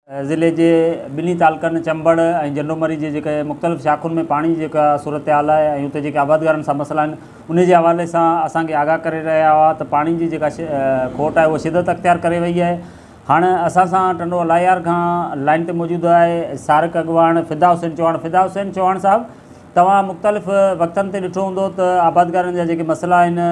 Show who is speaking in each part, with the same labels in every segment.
Speaker 1: ضلعي جي ٻنهي تعلقن چمبڙ ۽ جنڊومري جي جيڪي مختلف شاخن ۾ پاڻي جي جيڪا صورتحال آهي ۽ اتي جيڪي آبادگارن سان مسئلا آهن انهي جي حوالي سان اسان کي آگاهه ڪري رهيا هئا ته پاڻي جي جيڪا کوٽ آهي اها شدت اختيار ڪري وئي آهي هاڻ اسان سان ٽنڊو الايار کان لائن تي موجود آهي سارڪ اڳواڻ فدا حسين چوهاڻ فدا حسين چوهاڻ صاحب توهان مختلف وقتن تي ڏٺو هوندو ته آبادگارن جا جيڪي مسئلا آهن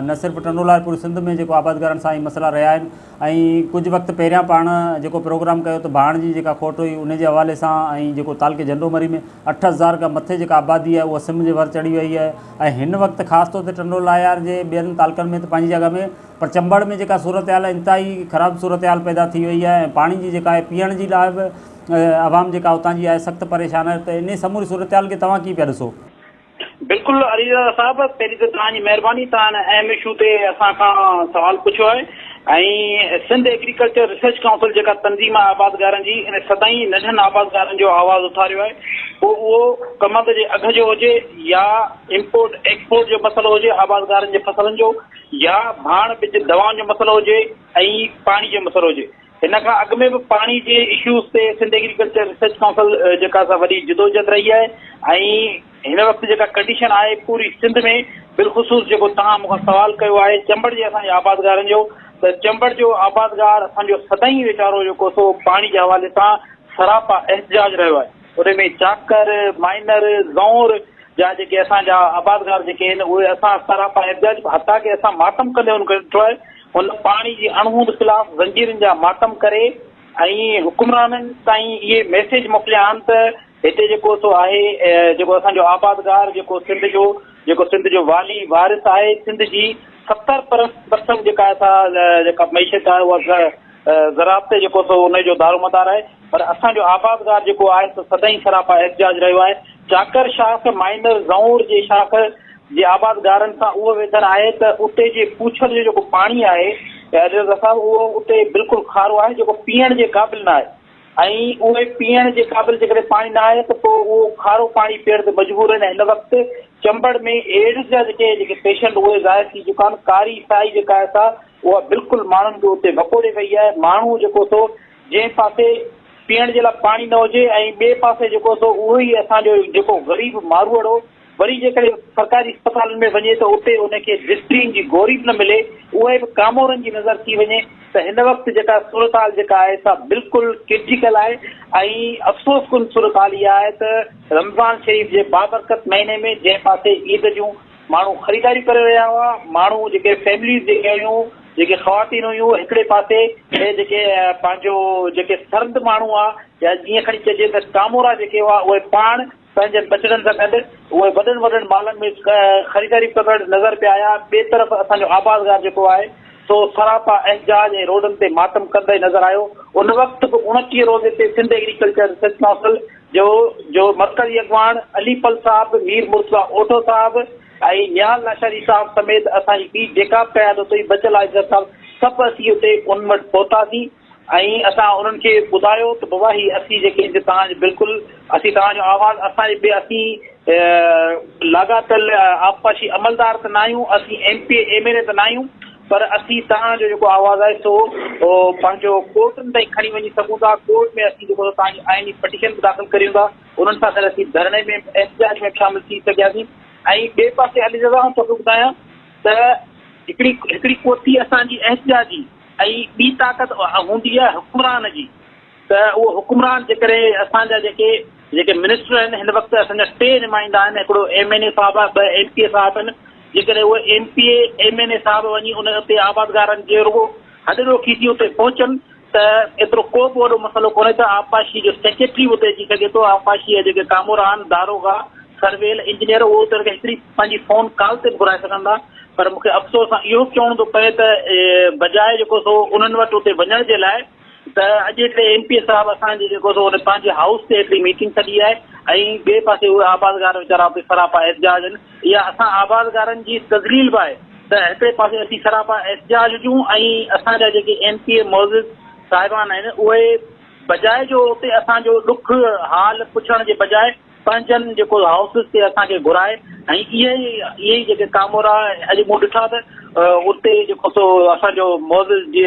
Speaker 1: نه صرف ٽنڊو الايار پوري سنڌ ۾ جيڪو آبادگارن سان اهي مسئلا رهيا آهن ۽ ڪجهه وقت پهريان پاڻ جيڪو پروگرام ڪيو ته ڀاڻ جي جيڪا کوٽ هئي ان جي حوالي سان ۽ جيڪو تعلقي جهنڊو مري ۾ 8000 کان مٿي جيڪا آبادي آهي اها سم جي ور چڙهي وئي آهي ۽ هن وقت خاص طور تي ٽنڊو لاهيار جي ٻين تعلقن ۾ ته پنهنجي جڳهه ۾ پر چمبڙ ۾ جيڪا صورتحال آهي انتهائي خراب صورتحال پيدا ٿي وئي آهي ۽ پاڻي جي جيڪا آهي پيئڻ جي لاء به عوام جيڪا اتان جي آهي سخت پريشان آهي ته انهي سموري صورتحال کي توهان ڪيئن پيا ڏسو؟
Speaker 2: بلڪل علي رضا صاحب پهرين ته توهان جي مهرباني توهان هن اهم اشو تي اسان کان سوال پڇيو آهي ۽ سنڌ ايگريڪلچر ريسرچ ڪائونسل جيڪا تنظيم آهي آبادگارن جي ان سدائين ننڍن آبادگارن جو آواز اٿاريو آهي پوء اهو ڪمند جي اگهه جو هجي يا امپورٽ ايڪسپورٽ جو مسئلو هجي آبادگارن جي فصلن جو يا ڀاڻ ٻج دوائن جو مسئلو هجي ۽ پاڻي جو مسئلو هجي هن کان اڳ ۾ به پاڻي جي اشوز تي سنڌ ايگريڪلچر ريسرچ ڪائونسل جيڪا سا وڏي جدوجھد رهي آهي ۽ هن وقت جيڪا ڪنڊيشن آهي پوري سنڌ ۾ بالخصوص جيڪو توهان مون کان سوال ڪيو آهي چمبڙ جي اسان جي آبادگارن جو ته چمبڙ جو آبادگار اسان جو سدائين ويچارو جيڪو سو پاڻي جي حوالي سان سراپا احتجاج رهيو آهي ان ۾ چاڪر مائنر زئونر جا جيڪي اسان جا آبادگار جيڪي آهن اهي اسان سراپا احتجاج حتيٰ ڪي اسان ماتم ڪندي ان کي ڏٺو آهي هن پاڻي جي اڻهوند خلاف زنجيرن جا ماتم ڪري ۽ حڪمرانن تائين اهي ميسيج موڪليا آهن ته هتي جيڪو سو آهي جيڪو اسان جو آبادگار جيڪو سنڌ جو جيڪو سنڌ جو والي وارث آهي سنڌ جي 70 پرسنٽ جيڪا سا جيڪا معيشت آهي اها زراعت تي جيڪو سو ان جو دارومدار آهي پر اسان جو آبادگار جيڪو آهي سو سدائين سراپا احتجاج رهيو آهي چاڪر شاخ مائنر زئونر جي شاخ جي آبادگارن سان اهو ويڌن آهي ته اتي جي پوڇڙ جو جيڪو پاڻي آهي رضا صاحب اهو اتي بلڪل کارو آهي جيڪو پيئڻ جي قابل نه آهي ۽ اهي پيئڻ جي قابل جيڪڏهن پاڻي نه آهي ته پوء اهو کارو پاڻي پيئڻ تي مجبور آهن هن وقت چمبڙ ۾ ايڊز جا جيڪي جيڪي پيشنٽ اهي ظاهر ٿي چڪا آهن ڪاري سائي جيڪا آهي سا اها بلڪل ماڻهن کي اتي وڪوڙي وئي آهي ماڻهو جيڪو سو جنهن پاسي پيئڻ جي لاء پاڻي نه هجي ۽ ٻئي پاسي جيڪو سو اهو ئي اسان جو جيڪو غريب ماروئڙو وري جيڪڏهن سرڪاري اسپتالن ۾ وڃي ته اتي ان کي ڊسپرين جي گوري به نه ملي اهي به ڪامورن جي نظر ٿي وڃي ته هن وقت جيڪا صورتحال جيڪا آهي سا بلڪل ڪرٽيڪل آهي ۽ افسوس ڪن صورتحال اها آهي ته رمضان شريف جي بابرڪت مهيني ۾ جنهن پاسي عيد جون ماڻهو خريداريون ڪري رهيا هئا، ماڻهو جيڪي فيمليز جيڪي هيون، جيڪي خواتين هيون هڪڙي پاسي اهي جيڪي پنهنجو جيڪي سرد ماڻهو هئا يا جيئن کڻي چئجي ته ڪامورا جيڪي هئا اهي پاڻ پنهنجن ٻچڙن سان گڏ اهي وڏن وڏن مالن ۾ خريداري ڪندڙ نظر پيا آيا، ٻئي طرف اسان جو آبادگار جيڪو آهي سو سراپا احتجاج ۽ روڊن تي ماتم ڪندي نظر آيو، ان وقت به 29 روزي تي سنڌ ايگريڪلچر ريسرچ ڪائونسل جو جو مرڪزي اڳواڻ علي پل صاحب، مير مرتضيٰ اوٺو صاحب ۽ نهال لاشاري صاحب سميت اسان جي ٻي جيڪا به قيادت هئي بچل آفيسر صاحب سڀ اسين اتي انهن وٽ پهتاسين ۽ اسان انهن کي ٻڌايو ته بابا هي اسين جيڪي هتي توهان جي بلڪل اسين توهان جو آواز اسان جي ٻي اسين لاڳاپيل آبپاشي عملدار ته ناهيون اسين M P A M N A ته ناهيون پر اسين توهان جو جيڪو آواز آهي سو پنهنجو ڪورٽن تائين کڻي وڃي سگهون ٿا، ڪورٽ ۾ اسين جيڪو توهان جي آئيني پٽيشن به داخل ڪريون ٿا، انهن سان گڏ اسين ڌرڻي ۾ احتجاج ۾ به شامل ٿي سگهياسين ۽ ٻئي پاسي علي رضا آئون توکي ٻڌايان ته هڪڙي هڪڙي قوت اسان جي احتجاجي ۽ ٻي طاقت هوندي آهي حڪمران جي. ته اهو حڪمران جيڪڏهن اسان جا جيڪي جيڪي منسٽر آهن هن وقت اسان جا ٽي نمائندا آهن هڪڙو ايم اين اي صاحب آهي ٻه ايم پي اي صاحب آهن جيڪڏهن اهي M P A M N A صاحب وڃي ان اتي آبادگارن جي رڳو هڏ ڏوکي ٿي اتي پهچن ته ايترو ڪو به وڏو مسئلو ڪونهي ته آبپاشي جو سيڪريٽري به اتي اچي سگهي ٿو آبپاشي جا جيڪي ڪامورا آهن داروغا سرويل انجنيئر اهو اتي هڪڙي پنهنجي فون ڪال تي به گهرائي سگهن ٿا پر مون کي افسوس سان اهو به چوڻو ٿو پئي ته بجاء جيڪو سو انهن وٽ اتي وڃڻ جي لاء ته اڄ هڪڙي ايم پي اي صاحب اسان جي جيڪو سو ان پنهنجي هائوس تي هڪڙي ميٽنگ سڏي آهي ۽ ٻئي پاسي اهي آبادگار ويچارا به سراپا احتجاج آهن اها اسان آبادگارن جي تذليل به آهي ته هڪڙي پاسي اسين سراپا احتجاج هجون ۽ اسان جا جيڪي ايم پي اي معزز صاحبان آهن اهي بجاء جو اتي اسان جو ڏک حال پڇڻ جي بجاء پنهنجن جيڪو هائوسز تي اسان کي گهرائي ۽ اهي ئي اهي ئي جيڪي ڪامورا اڄ مون ڏٺا ته اتي جيڪو سو اسان جو معزز جي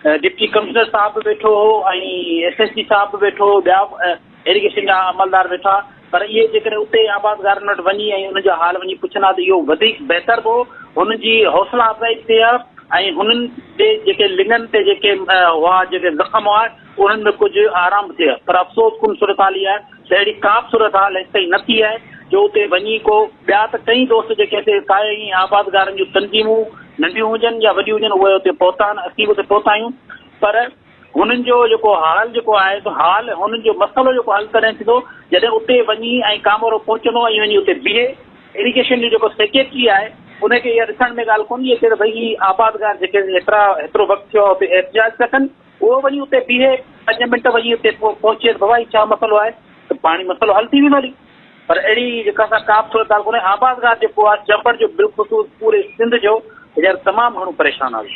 Speaker 2: ڊپٽي ڪمشنر صاحب به ويٺو هو ۽ ايس ايس پي صاحب به ويٺو هو، ٻيا به ايريگيشن جا عملدار ويٺا، پر اهي جيڪڏهن اتي آبادگارن وٽ وڃي ۽ انهن جا حال وڃي پڇن ها ته اهو وڌيڪ بهتر به هو، هنن جي حوصلا افزائي به ٿئي ها ۽ هنن جي جيڪي لڱن تي جيڪي هئا جيڪي زخم هئا انهن ۾ ڪجهه آرام به ٿئي ها، پر افسوس ڪن صورتحال اها آهي ته اهڙي ڪا به صورتحال هيستائين نه ٿي آهي جو اتي وڃي ڪو ٻيا ته ڪئين دوست جيڪي هتي سائي ۽ آبادگارن جون تنظيمون ننڍيون هجن يا وڏيون هجن اهي اتي پهتا آهن، اسين به اتي پهتا آهيون پر هنن جو جيڪو حال جيڪو آهي سو حال هنن جو مسئلو جيڪو حل تڏهن ٿيندو جڏهن اتي وڃي ۽ ڪامورو پهچندو ۽ وڃي اتي بيهي. ايريگيشن جو جيڪو سيڪريٽري آهي ان کي اها ڏسڻ ۾ ڳالهه ڪونه ٿي اچي ته ڀئي هي آبادگار جيڪي هيترا هيترو وقت ٿيو آهي اتي احتجاج پيا ڪن اهو وڃي اتي بيهي پنج منٽ وڃي اتي پهچي ته بابا هي ڇا مسئلو آهي ته پاڻي مسئلو حل ٿي ويندو هلي. پر اهڙي جيڪا سا ڪابه صورتحال ڪونهي، آبادگار جيڪو آهي چمبڙ جو بالخصوص پوري سنڌ جو هينئر تمام گهڻو پريشان آهي.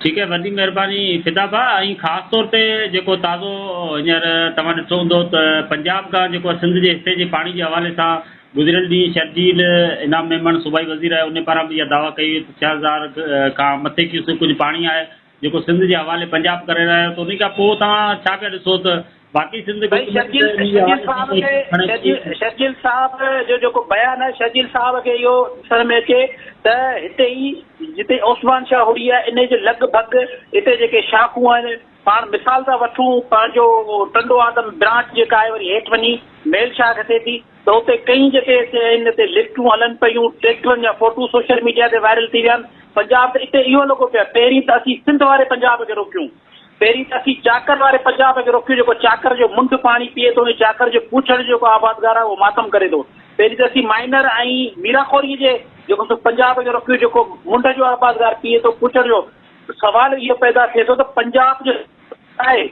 Speaker 1: ٺيڪ آهي وڏي مهرباني فدا ڀاء ۽ خاص طور تي جيڪو تازو هينئر توهان ڏٺو هوندو ته پنجاب کان جيڪو سنڌ جي حصي جي پاڻي جي حوالي سان گذريل ڏينهن شرجيل انعام ميمڻ صوبائي وزير آهي ان پاران به اها دعويٰ ڪئي وئي ته 6000 کان مٿي ڪيوسڪ ڪجهه پاڻي آهي جيڪو سنڌ جي حوالي پنجاب ڪري رهيو آهي ته انهي کان پوء توهان ڇا پيا ڏسو ته باقي سنڌ
Speaker 2: ڀئي
Speaker 1: حڪومت
Speaker 2: شرجيل
Speaker 1: ته انهي جي
Speaker 2: شرجيل
Speaker 1: حوالي سان
Speaker 2: صاحب
Speaker 1: ڪوئي
Speaker 2: کي
Speaker 1: کڻي ٿي.
Speaker 2: شرجيل شرجيل صاحب جو جيڪو بيان آهي شرجيل صاحب کي اهو ڏسڻ ۾ اچي ته هتي ئي جتي عثمان شاهه هئي آهي انهي جي لڳ ڀڳ هتي جيڪي شاخون آهن پاڻ مثال ٿا وٺون پنهنجو ٽنڊو آدم برانچ جيڪا آهي وري هيٺ وڃي ميل شاخ ٿئي ٿي ته اتي ڪئين جيڪي آهن اتي لفٽون هلن پيون، ٽريڪٽرن جا فوٽو سوشل ميڊيا تي وائرل ٿي ويا آهن، پنجاب ته اتي اهو لڳو پيو آهي، پهرين ته اسين سنڌ واري پنجاب کي روڪيون، پهرين ته اسين چاڪر واري پنجاب کي روڪيون جيڪو چاڪر جو منڍ پاڻي پيئي ٿو ۽ چاڪر جو پوڇڙ جو جيڪو آبادگار آهي اهو ماتم ڪري ٿو، پهرين ته اسين مائنر ۽ ميراخوري جي جيڪو سو پنجاب کي روڪيون جيڪو منڍ جو آبادگار پيئي ٿو پوڇڙ جو، سوال اهو پيدا ٿئي ٿو ته پنجاب جو. آهي،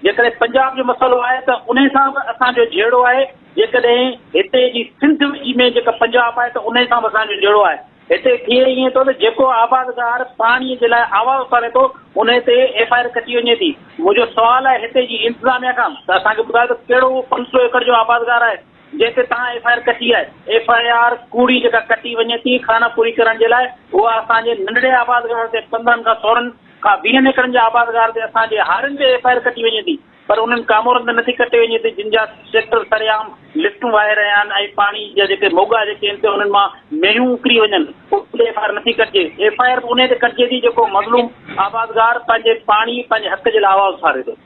Speaker 2: جيڪڏهن پنجاب جو مسئلو آهي ته انهي سان به اسان جو جهيڙو آهي، جيڪڏهن هتي جي سنڌ ۾ جيڪا پنجاب آهي ته انهي سان به اسان جو جهيڙو آهي، هتي ٿئي ائين ٿو ته جيڪو آبادگار پاڻي جي لاء آواز اٿاري ٿو انهي تي ايف I R ڪٽي وڃي ٿي، منهنجو سوال آهي هتي جي انتظاميا کان ته اسان کي ٻڌايو ته ڪهڙو اهو 500 ايڪڙ جو آبادگار آهي جنهن تي توهان ايف I R ڪٽي آهي، ايف I R ڪوڙي جيڪا ڪٽي وڃي ٿي خانه پوري ڪرڻ جي لاء اها اسان جي ننڍڙي آبادگار تي 15 کان 16 کان ويهن ايڪڙن جي آبادگار تي اسان جي هارين تي ايف I R ڪٽي وڃي ٿي پر انهن ڪامورن تي نٿي ڪٽي وڃي ٿي جن جا ٽريڪٽر سرعام لفٽون وهائي رهيا آهن ۽ پاڻي جا جيڪي موڳا جيڪي آهن انهن مان مينهون اڪري وڃن انهن تي ايف I R نٿي ڪٽجي ايف I R به انهي تي ڪٽجي ٿي جيڪو مظلوم آبادگار پنهنجي پاڻي پنهنجي حق جي لاء آواز اٿاري ٿو.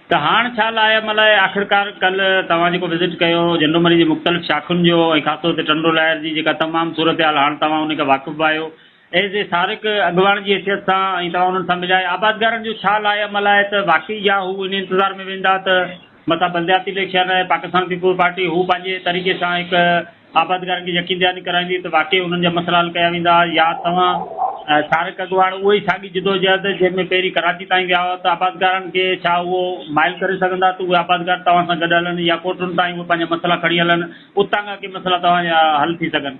Speaker 1: ته هاڻ ڇا لاء عمل آهي؟ آخرڪار ڪلهه توهان جيڪو وزٽ ڪيو جهنڊو مري جي مختلف شاخن جو ۽ خاص طور تي ٽنڊو لهر جي جيڪا تمام صورتحال هاڻ توهان ان کان واقف به آهيو ايز اي سارڪ اڳواڻ جي حيثيت سان ۽ توهان انهن سان مليا آهيو آبادگارن جو ڇا لاء عمل آهي ته واقعي يا هو ان انتظار ۾ ويندا ته متان بلدياتي اليڪشن ۽ پاڪستان پيپلز پارٽي هو پنهنجي طريقي سان هڪ آبادگارن کي يقين دهاني ڪرائيندي ته واقعي انهن جا مسئلا حل ڪيا ويندا يا توهان سارڪ اڳواڻ اهو ئي ساڳي جدوجهد جنهن ۾ پهرين ڪراچي تائين ويا هئا ته آبادگارن کي ڇا اهو مائل ڪري سگهندا ته اهي آبادگار توهان سان گڏ هلن يا ڪورٽن تائين اهي پنهنجا مسئلا کڻي هلن اتان کان ڪي مسئلا توهان جا حل ٿي سگهن.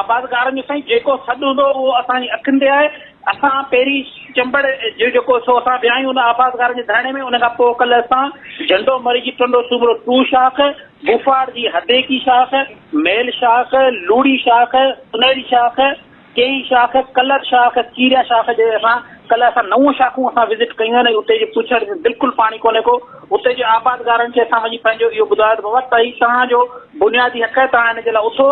Speaker 2: آبادگارن جو سائين جيڪو سڏ هوندو اهو اسان جي اکين تي آهي. اسان پهرين چمبڙ جو جيڪو سو اسان ويا آهيون ان آبادگارن جي ڌرڻي ۾ ان کان پوء ڪلهه اسان جهنڊو مري جي ٽنڊو سومرو ٽو شاخ، بوفاڙ جي هديڪي شاخ، ميل شاخ، لوڙي شاخ، سنهڙي شاخ، ڪيئي شاخ، ڪلر شاخ، ڪيريا شاخ جي اسان ڪلهه اسان نو شاخون اسان وزٽ ڪيون آهن ۽ اتي جي پڇڙ ۾ بلڪل پاڻي ڪونهي ڪو اتي جي آبادگارن کي اسان وڃي پنهنجو اهو ٻڌايو ته بابا ته هي توهان جو بنيادي حق آهي توهان هن جي لاء اٿو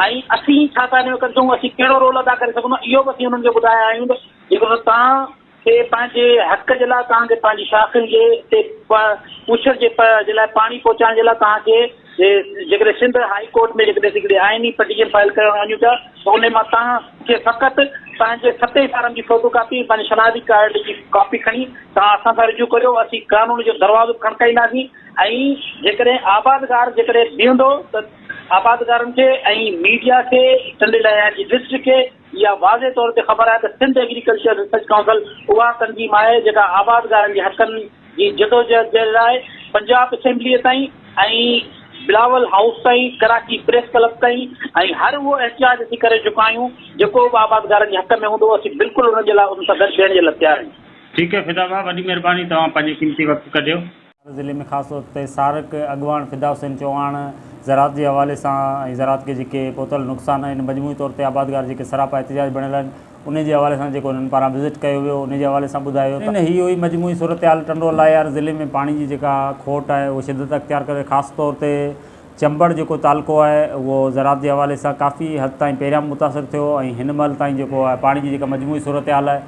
Speaker 2: ۽ اسين ڇا ٿا هن ۾ ڪري سگهون اسين ڪهڙو رول ادا ڪري سگهون ٿا اهو به اسين انهن کي ٻڌايا آهيون ته جيڪو توهان کي پنهنجي حق جي لاء توهان کي پنهنجي شاخن جي تي پوڇڙ جي جي لاء پاڻي پهچائڻ جي لاء توهان کي جيڪڏهن سنڌ هائي ڪورٽ ۾ جيڪڏهن هڪڙي آئيني پٽيشن فائل ڪرڻ وڃون پيا ته ان مان توهان کي فقط پنهنجي ستين فارم جي فوٽو ڪاپي ۽ پنهنجي شناختي ڪارڊ جي ڪاپي کڻي توهان اسان سان رجوع ڪريو اسين قانون جو دروازو کڙڪائينداسين ۽ جيڪڏهن آبادگار جيڪڏهن بيهندو ته آبادگارن کي ۽ ميڊيا کي ٽنڊي لهيار جي ڊسٽرڪٽ کي اها واضح طور تي خبر آهي ته سنڌ ايگريڪلچر ريسرچ ڪائونسل اها تنظيم آهي جيڪا آبادگارن جي حقن جي جدوجهد جي لاء پنجاب اسيمبليء تائين ۽ بلاول هائوس تائين، ڪراچي پريس ڪلب تائين ۽ هر اهو احتجاج اسين ڪري چڪا آهيون جيڪو به آبادگارن جي حق ۾ هوندو اسين بلڪل انهن جي لاء انهن سان گڏ بيهڻ جي لاء تيار آهيون.
Speaker 1: ٺيڪ آهي فدا ڀاء وڏي مهرباني توهان پنهنجو قيمتي وقت ڪڍيو. ضلعي ۾ خاص طور تي سارڪ اڳواڻ فدا حسين چوهاڻ زراعت جي حوالي سان ۽ زراعت کي جيڪي پهتل نقصان آهن مجموعي طور تي آبادگار جيڪي سراپا احتجاج بڻيل آهن ان جي حوالي سان جيڪو انهن پاران وزٽ ڪيو ويو ان جي حوالي سان ٻڌايو ته هي هئي مجموعي صورتحال ٽنڊو الهيار ضلعي ۾ پاڻي جي جيڪا کوٽ آهي اهو شدت اختيار ڪري خاص طور تي چمبڙ جيڪو تعلقو آهي اهو زراعت جي حوالي سان ڪافي حد تائين پهريان به متاثر ٿيو ۽ هن مهل تائين جيڪو آهي پاڻي جي جيڪا مجموعي صورتحال آهي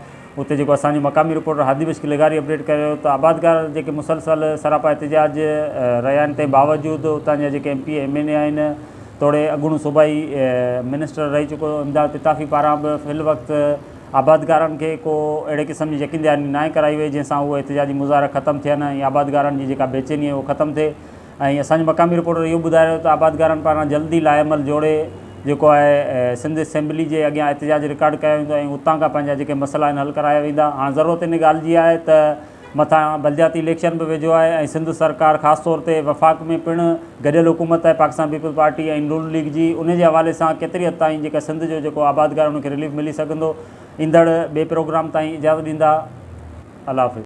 Speaker 1: اتي جيڪو اسان جو مقامي رپورٽر هادي بخش لغاري اپڊيٽ ڪيو ته آبادگار جيڪي مسلسل سراپا احتجاج رهيا آهن تنهن باوجود اتان جا جيڪي M P M N A آهن توڙي اڳوڻو صوبائي منسٽر رهي چڪو امداد پتافي پاران به في الوقت آبادگارن کي ڪو اهڙي قسم جي يقين دهاني ناهي ڪرائي وئي جنهن سان اهو احتجاجي مظاهرا ختم ٿين ۽ آبادگارن جي جيڪا بيچيني آهي اهو ختم ٿئي ۽ اسان جو مقامي رپورٽر اهو ٻڌائي رهيو ته آبادگارن پاران جلدي لائحه عمل جوڙي جيڪو آهي سنڌ اسيمبلي جي اڳيان احتجاج رڪارڊ ڪيو ويندو ۽ اتان کان پنهنجا جيڪي مسئلا آهن حل ڪرايا ويندا هاڻ ضرورت ان ڳالهه جي آهي ته مٿان بلدياتي اليڪشن به ويجهو آهي ۽ سنڌ سرڪار خاص طور تي وفاق ۾ پڻ گڏيل حڪومت آهي پاڪستان پيپلز پارٽي ۽ نون ليگ جي ان جي حوالي سان ڪيتري حد تائين جيڪا سنڌ جو جيڪو آبادگار ان کي رليف ملي سگهندو ايندڙ ٻئي پروگرام تائين اجازت ڏيندا الله حافظ.